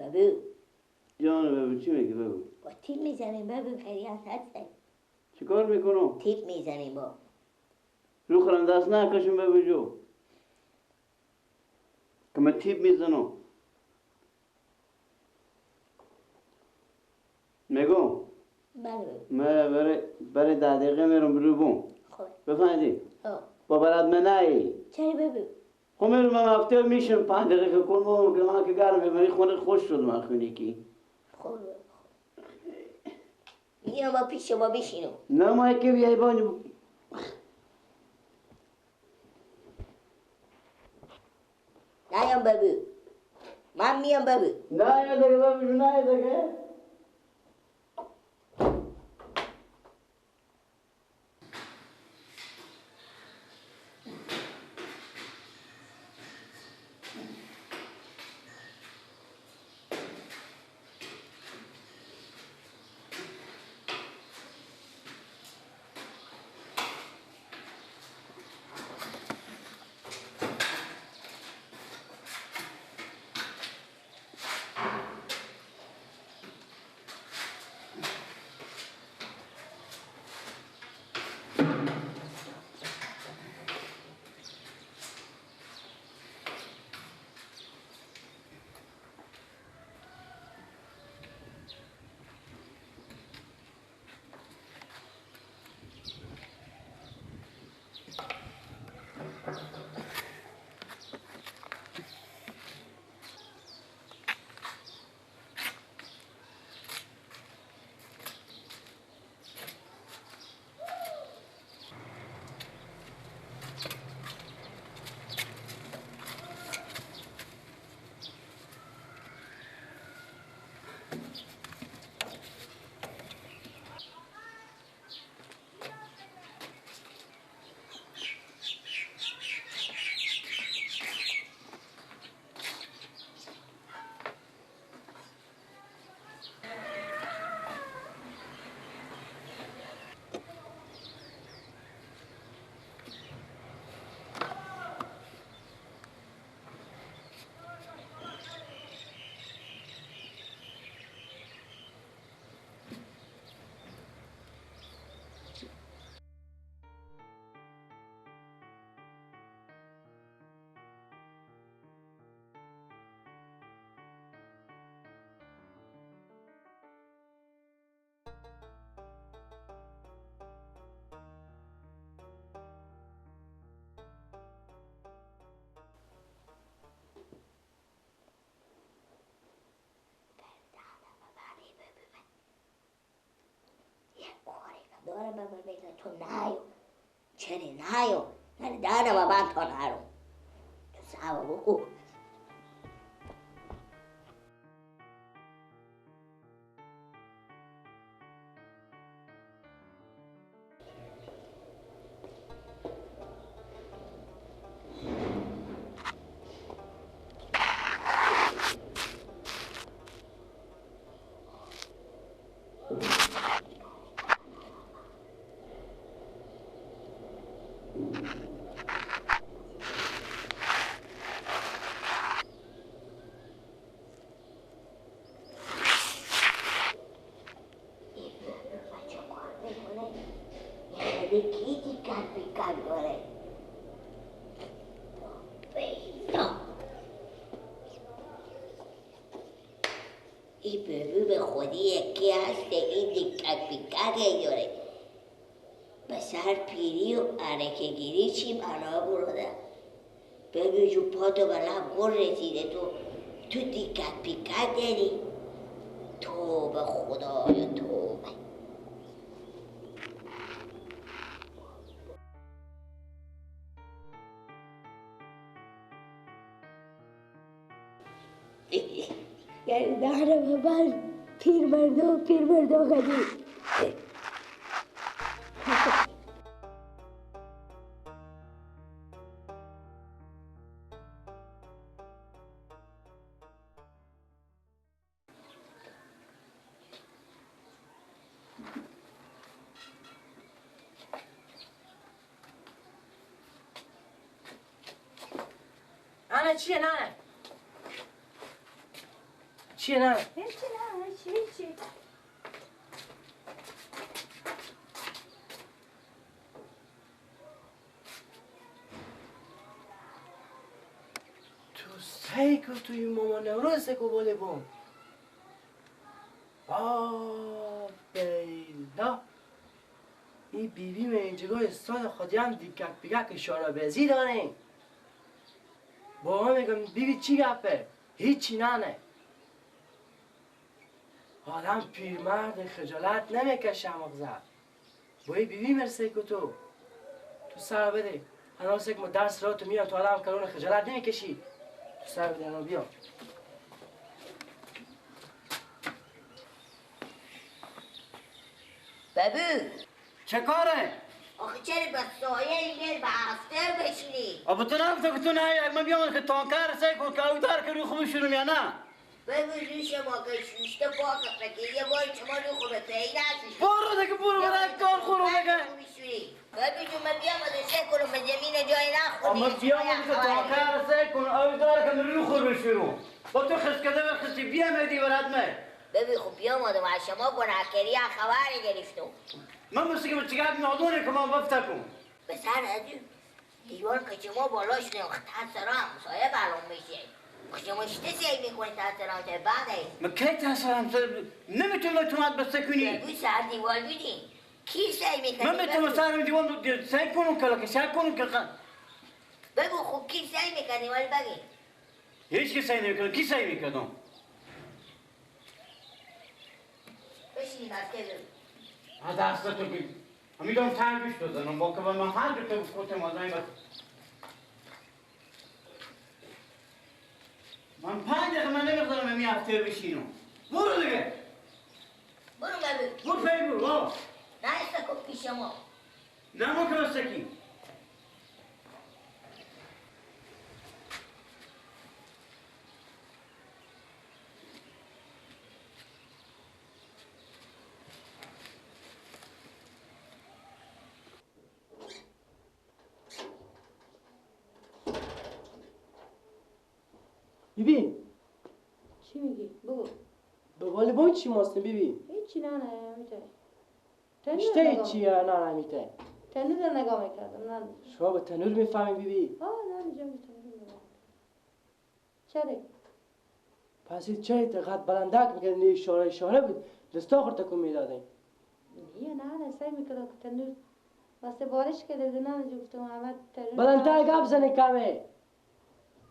بابو جان بابو چی میگی بابو؟ با تیپ میزنیم بابو خیلی هستن. چیکار میکنم؟ تیپ میزنیم با رو خورم دست نکشم بابو جو که من تیپ میزنم میگم بله من برای 10 دقیقه میرم برو بوم. خب بفهمیدی؟ با برات من نایی. چرا بابو؟ خب میرم من هفته میشم 5 دقیقه کنم که من که گرم من خونه خوش شد من خونه کی. خب میام با پیش شما بشینم. نه ما که بیای بانو. نیام بابو. من میام بابو. نه یا دیگه بابو نه دیگه. دارم بابا تو نیو چرا نیو نه دارم بابا تو نرو تو سوا بکو. این ببو به خودی یکی هست این دیکک بیکک داره به سر پیری و عرکه چی بنا برده ببو جو پاتو به لب گر رسیده تو دیکک بیکک داری توبه خدایا توبه. یعنی دهنم بر پیر مردو قدیم. نانه چیه نانه؟ چیه نه؟ هیچی نه، هیچی. تو سعی کن توی مامان نوروز کو باله بوم. بیلا این بیبی من اینجا استاد خودی هم دیگک بیگک اشاره بزی داره. با ما میگم بیبی چی گپه؟ هیچی نه. آدم پیرمرد خجالت نمیکشه مغزه. با این بیبی مرسه که تو سر بده. هنوز که ما درس را تو میام تو آدم کرون خجالت نمیکشی. تو سر بده الان بیا. بابو چه کاره؟ آخه چرا به سایه این به هفته بشینی؟ آبا تو نگفته که تو نه من بیام که تانکر سعی کن که او در که روی خوب شروع یا نه؟ بگو روی شما که شوشته پاک که یه بار شما روی خوب پی نشوشی. برو دیگه برو برو کار خورو بگه. بابو جون من بیام از سعی کنم به زمین جای نخوری. اما بیام که تانکر سعی کن او در که روی خوب شروع. با تو خسکده و خسی بیام دی ورد می. ببین خب بیام آدم از شما گناهکاری خبر گرفتم. من مثل که چیکار نادونه که من بفته کن. به سر از دیوار که شما بالاش نه تاثرام سایه معلوم میشه. شما چه سعی میکنی تاثرام چه بعده؟ من کی تاثرام نمیتونم تو بسته کنی. بگو سر دیوار بودی. کی سعی میکنی؟ من میتونم سر دیوار سعی کنم که سعی کنم که بگو خب کی سعی میکنی ولی بگی. هیچ کی سعی نمیکنه. کی سعی میکردم؟ بشینی بسته بگو. دست تو که میدونم تنگش بزنم با که من هر جا تو خودم آدمی بس من 5 دقیقه من نمیذارم همی هفته بشینم. برو دیگه برو بگو برو پی برو نه استکو پیش ما نه ما که بستکی بیبی چی میگی؟ بگو به والیبال چی ماستیم بیبی؟ هیچی نه نه میته اشته چیه نه نه میته تنور رو نگاه میکردم نه شما به تنور میفهمی بیبی؟ آه نه اینجا به تنور نگاه چرا؟ پس این چه قد بلندک میکرد نه اشاره اشاره بود دستا خورد تکون میدادیم نه نه نه سعی میکردم که تنور واسه بارش کرده بود نه نه گفتم اول تنور بلندتر گپ زنی کمه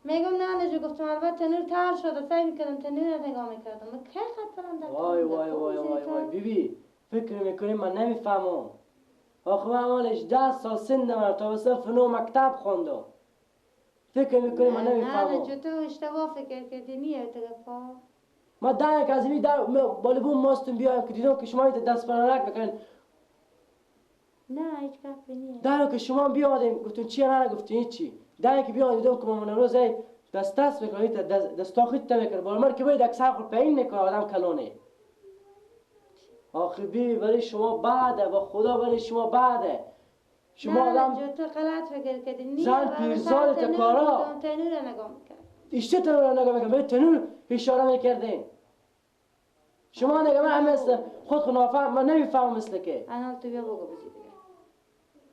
میگم نه نه گفتم البته تنور تر شده سعی میکردم تنور رو نگاه میکردم من کی خط بلند وای وای وای وای وای بیبی فکر میکنی من نمیفهمم آخه من مالش 10 سال سن من تا صنف 9 مکتب خوندم فکر میکنی من نمیفهمم نه تو اشتباه فکر کردی نیه تو گپا ما ده یک از این در بالبوم ماستون بیایم که دیدم که شما دست بلندک میکنین نه هیچ گپی نیه ده که شما بیادیم گفتون چیه نه گفتین هیچی ده که بیان دیدم که مامان روز دست دست میکنه دستا خود میکنه بار که باید اکثر خود پایین میکنه آدم کلونه آخه بی برای شما بعده با خدا برای شما بعده شما آدم تو غلط فکر کردی زن پیرزاد تا کارا تنور نگاه میکرد اشته تنور نگاه میکرد به تنور اشاره میکردین شما نگاه من مثل خود خود نافهم من نمیفهمم مثل که انا تو بیا بگو بزی دیگه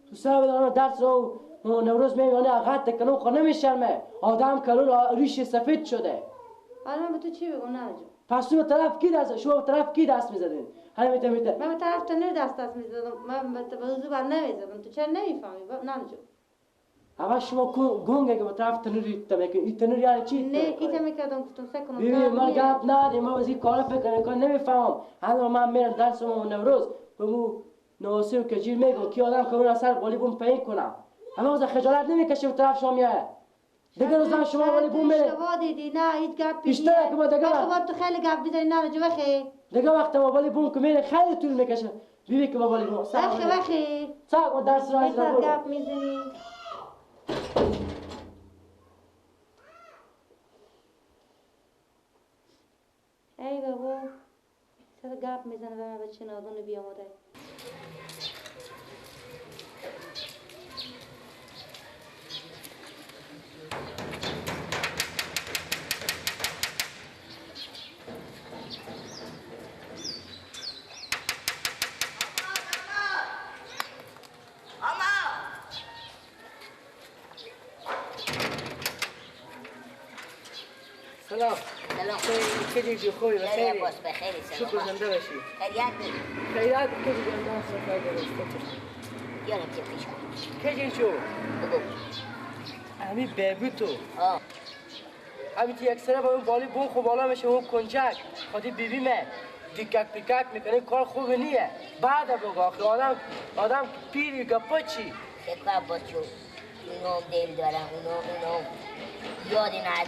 تو سر بدم درس رو نوروز میمانه اغت کلون خو نمیشرمه آدم کلون ریش سفید شده حالا من به تو چی بگم نه جون پس تو به طرف کی دست شما به طرف کی دست میزدین همین میته میته من به طرف تنور دست میزدم من به حضور بر نمیزدم تو چرا نمیفهمی نه جون اول شما گونگه که به طرف تنور ایت میکنی این تنور یعنی چی نه ایت میکردم گفتم سه کنم ببین من گپ ندیم من از این کارا فکر نکنم نمیفهمم الان من میرم درس ما نوروز بگو نواسه و کجیر میگم کی آدم که اون اثر بالی بوم پایین کنم همه از خجالت نمیکشه به طرف شما میاد دیگه روزا شما ولی بوم میره اشتباه دیدی نه هیچ گپی بیشتر که ما دیگه خب تو خیلی گپ میزنی نه جو وخی دیگه وقت ما بالی بوم که میره خیلی طول میکشه بیبی که ما بالی بوم وخی وخی تا درس را از گپ میزنی ای بابا سر گپ میزنه به من بچه نادون بیامده سلام. سلام. خیلی خوبی بخیر. عباس بخیر. سلام. شکر زنده باشی. خیریت نی. خیریت که زنده سفر گرفته. یارم چه پیش کن. کی شو؟ بگو. امی بیبی تو. آه. امی تی یک سره با اون بالی بون خو بالا میشه اون کنجک. خودی بیبی مه. دیکک پیکک میکنه کار خوب نیه. بعد بگو آخه آدم پیری گپا چی؟ فکر عباس جو. اونام دل دارن اونا یاد این از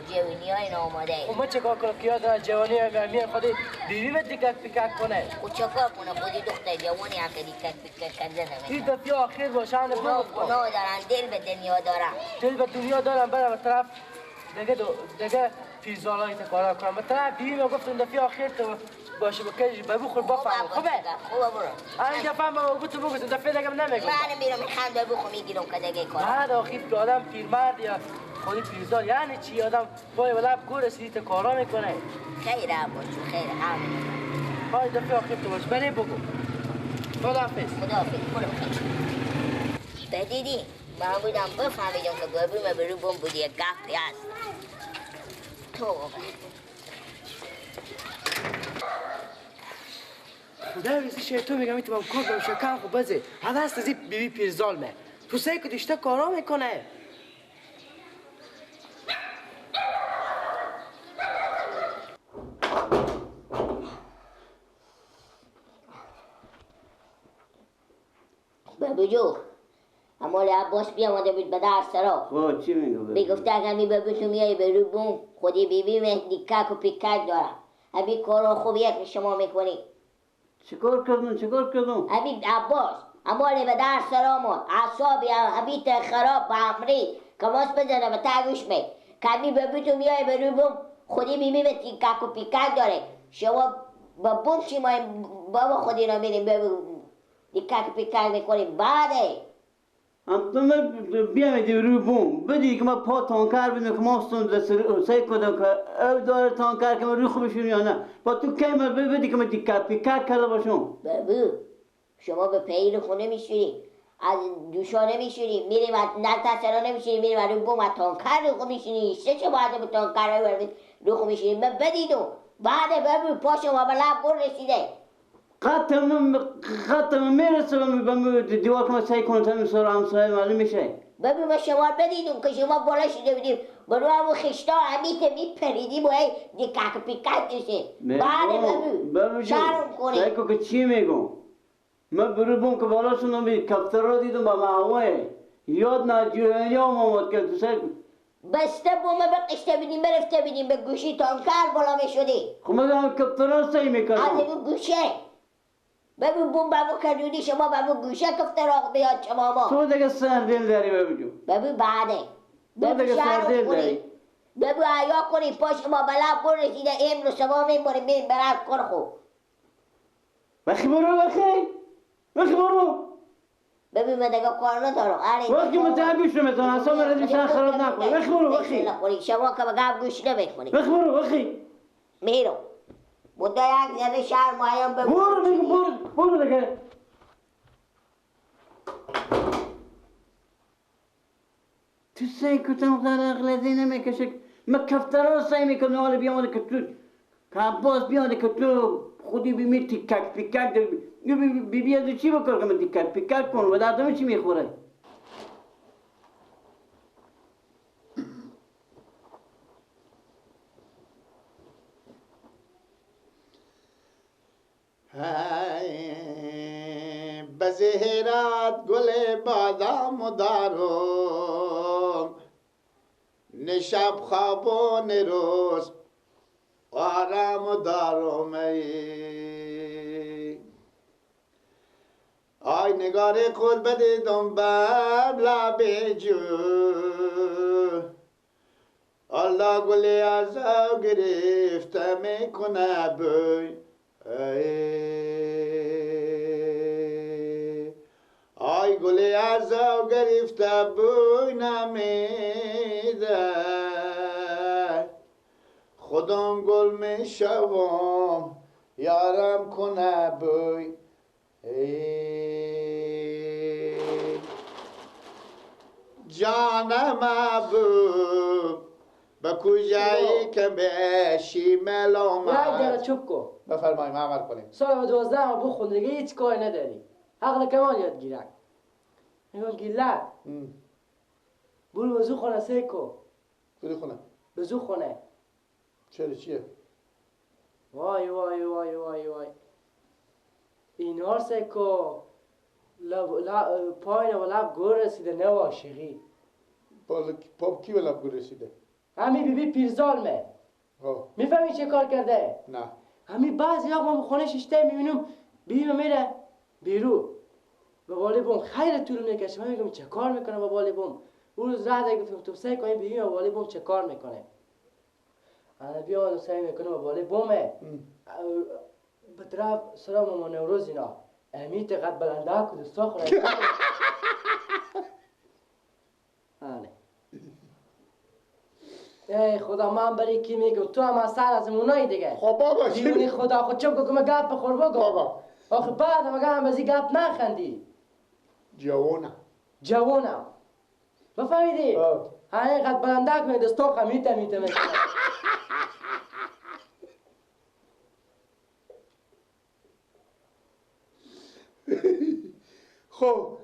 جوانی های آماده. خب ما چه کار کنم که یاد از جوانی های میان خودی بیبی دیکک پیکک کنه. خود چه کار کنه خودی دختر جوانی هم که دیکک پیکک کرده نمیکنه. این دفعه آخر باشه اونا دارن دل به دنیا دارن. دل به دنیا دارن برم به طرف دیگه پیرزالایی تکارا کنم. به طرف بیبی ما گفتم دفعه آخر تو باشه بکش بخور بفهم. خوبه؟ خوبه برو. این دفعه ما بگو تو بگو دفعه دیگه نمیگم. من میرم میخوام بخور میگیرم که دیگه کار. بعد آخر که آدم پیرمرد یا خودی پیرزال یعنی چی آدم پای ولب گور رسیدی کارا میکنه. خیر عباس خیر همین. های دفعه آخر تو باش برای بگو. خداحافظ. خداحافظ برو خیر. بدیدی من بودم بفهمیدم که بابی من برو بوم بودی یک گپی هست. تو خدا رسی شیطان میگم تو کار برم شکم خوب بزه هذا هست از بیبی پیرزال مه تو سعی که داشته کارا میکنه. بابو جو امال عباس بیامده بود به در سرا. خب چی میگه؟ میگفته اگر می بابو تو میای به رو بوم خودی بیبی مهدی کک و پیکک دارم. ابی کارا خوبیه که شما میکنی. چیکار کردم؟ ابی عباس امال به در سرامون اعصابی حبیت خراب به امری که واس بزنه به تگوش می کمی به تو میای به رو بوم خودی بیبی به تیکک و پیکک داره. شما با بوم شما بابا خودی را میریم به دیکک پیکک میکنیم. بعده هم بیام روی بوم بدی که ما پا تانکر بدم که ما سعی کنم که او داره تانکر که من روی خوبشون یا نه با تو کی من بدی که من دیکک پیکک کرده باشم. بابو شما به پیر خونه میشوری از دوشا نمیشوری میریم از نتسرا نمیشوری میریم از روی بوم از تانکر رو خود میشونی سه چه باید به تانکر رو خود میشونی من بدیدم. بعد بابو پا شما به لب گل رسیده. قطم میرسه به دیوار که ما سعی کنم تا سر همسایه معلوم میشه. ببین ما شما بدیدم که شما بالا شده بودیم برو همون خشتا همیته میپریدیم و هی دیکک پیکک میشه. بعد ببین شرم کنی. سعی کن که چی میگم من برو بوم که بالا شدم کفتر را دیدم با معواه یاد نجوانی هم آمد که تو سعی بسته بومه بقشته بدیم برفته بدیم به گوشی تانکر بالا میشدی. خب من کفتر را سعی میکردم از اون گوشه. ببین بوم بابو کردونی شما بابو گوشه کفته راق بیاد شما ما. تو دیگه سردل داری بابو جو. ببین بعده. ببین شهر کنی. ببین حیا کنی پا شما بلا بر رسیده امروز شما میبریم میریم برای کار خوب. وقتی برو وقتی برو. ببین من دیگه کار ندارم. وقتی من تا گوش نمیتونم اصلا من از بیشتر خراب نکنی. وقتی برو وقتی. شما که بگم گوش نمیکنی. وقتی برو وقتی. میرم. بوده یک ذره شرم آیم به برو میگم برو برو دیگه. تو سعی کتم غلطی نمیکشه من کفترا سعی میکنم حالا بیامده که تو که عباس بیامده که تو خودی بیمی تیکک پیکک داری بی بی از چی بکن که من تیکک پیکک کن و دردم چی میخوره. بزهرات گل بادام دارم نشب خواب و نروز آرام دارم آی نگار خود بدیدم بر لب جو الله گلی از او گرفته میکنه بوی آی گلی از او گرفته بوی نمیده خودم گل میشوم یارم کنه بوی جانم ابو به کجایی که بشی ملامت. یک دقیقه چوب کن. بفرماییم عمل کنیم. سال 12 بخون دیگه هیچ کاری نداری. عقل کمال یاد گیرک. میگم گیلک. برو بزو خونه سیکو. کدوم خونه؟ بزو خونه. چرا چیه؟ وای وای وای وای وای. اینا سیکو لب پایین و لب گور رسیده نه عاشقی. پا کی به لب گور رسیده؟ همین بیبی پیرزالمه. میفهمی چه کار کرده؟ نه. همین بعضی وقت ما به خانه ششته میبینم بیبی میره بیرو به بالی بوم خیلی طول میکشه. من میگم چه کار میکنه با بالی بوم؟ اون روز رد گفتم تو سعی کن بیبی با بالی بوم چه کار میکنه. انا بیا سعی میکنه با بالی بومه به طرف سرا مامان نوروز اینا اهمیت قد بلنده که دوستا خوره. آره ای خدا من برای کی میگم تو هم از سر از اونایی دیگه. خب بابا دیونی خدا خود چوب که گپ بخور بگو بابا. آخه بعد مگه هم از این گپ نخندی؟ جوانم جوانم بفهمیدی؟ اینقدر بلنده کنی دستا خمیته میته میکنه. خب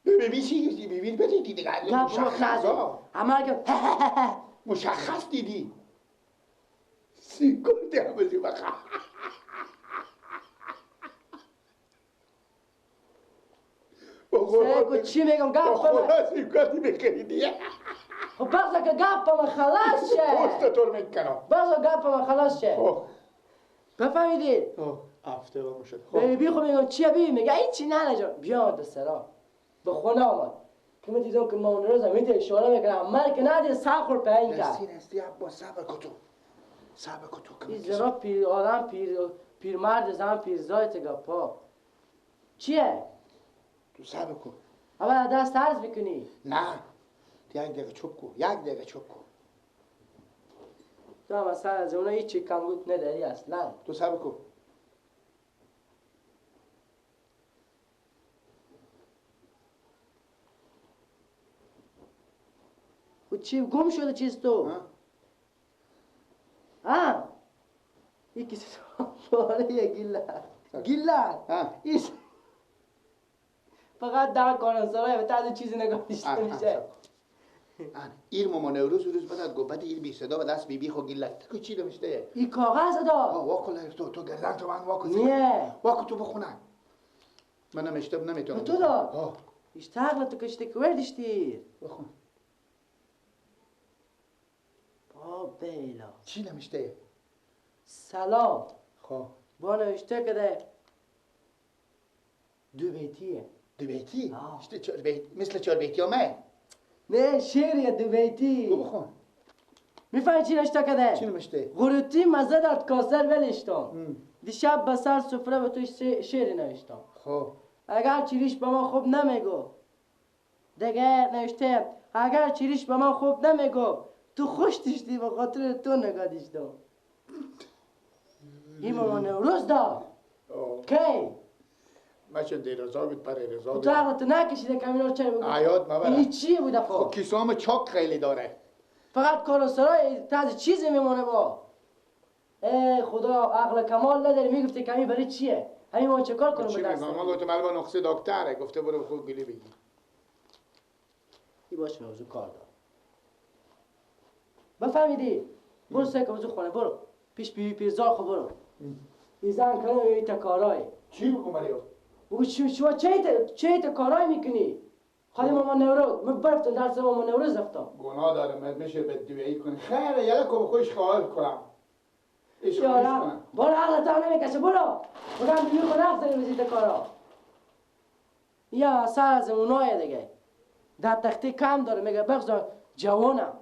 ببین چی گفتی؟ ببین بدی دیگه مشخص همه که مشخص دیدی سیگورتی همه چی بخ. سیگو چی میگم گپ خدا سیگورتی بخریدی. خب بغزا که گپ من خلاص شه. پوست تو میکنم. بغزا گپ من خلاص شه. بفهمیدی؟ هفته با شد. بی خب میگم چیه بی؟ میگه هیچی نه جان. بیا دسرا به خونه آمد که من دیدم که مامان روز هم اشاره میکنه عمل که ندید سر خور پایین کرد. نستی نستی عباس صبر کن تو صبر کن تو. این زنا پیر آدم پیرمرد زن پیرزای گپا چیه؟ تو صبر کن. اول دست عرض میکنی؟ نه یک دقیقه چوب کن، یک دقیقه چوب کن. تو هم اصلا از اونا هیچی کم بود نداری اصلا. تو صبر کن. و چی گم شده چیز تو؟ ها؟ یکی پاره گیله گیله ایش فقط در کارانسرای به طرز چیزی نگاه میشه. ایر مامان روز روز بعد گفت بعد ایر بی صدا و دست بی بی خو گیله تو چی نوشته؟ این کاغذ داد. واکل تو گردن تو من واکل. نه واکل تو بخونه. من نمیشتم نمیتونم. تو داد. ایش تقل تو کشته که وردشتی. بخون. بیلا چی نوشته؟ سلام. خب با نوشته کده دو بیتیه. دو بیتی؟ مثل چهار بیتی همه؟ نه شعریه دو بیتی. بخون. میفهمی چی نوشته کده؟ چی نوشته؟ غروتی مزه داد کاسر ولشتم. دیشب به سر سفره به توی شعری نوشتم. خب اگر چیریش به ما خوب نمیگو دیگه نوشته اگر چیریش به ما خوب نمیگو تو خوش داشتی به خاطر تو نگاه داشتم. این مامان نوروز داد. کی؟ من چون دیرزا بود پر رضا بود. تو عقلتو نکشیده که همینا رو چرا بگو؟ عیاد مبره. این چیه بوده خب؟ خب کیسام چاک خیلی داره. فقط کاراسرای تازه چیزی میمونه با. ای خدا عقل کمال نداری میگفتی که همین برای چیه؟ همین ما چه کار کنم به دست؟ من گفتم الان نقصه دکتره گفته برو خود گلی بگی. این باشه موضوع کار دار. بفهمیدی؟ برو سه که خونه برو پیش بی پیرزار خو برو. این زن کنه میبینی تا کارای. چی بگم برای او؟ بگو شما چه تا کارای میکنی؟ خالی مامان نوروز من برفتم درس مامان نوروز رفتم. گناه داره میشه به دویی کنی. خیره یلا که خوش خواهد کنم. یارم برو عقل تا نمیکشه برو. بگم بیبی خود رفت زنی بزید کارا. یا سر از اونای دیگه. در تختی کم داره میگه بگذار جوانم.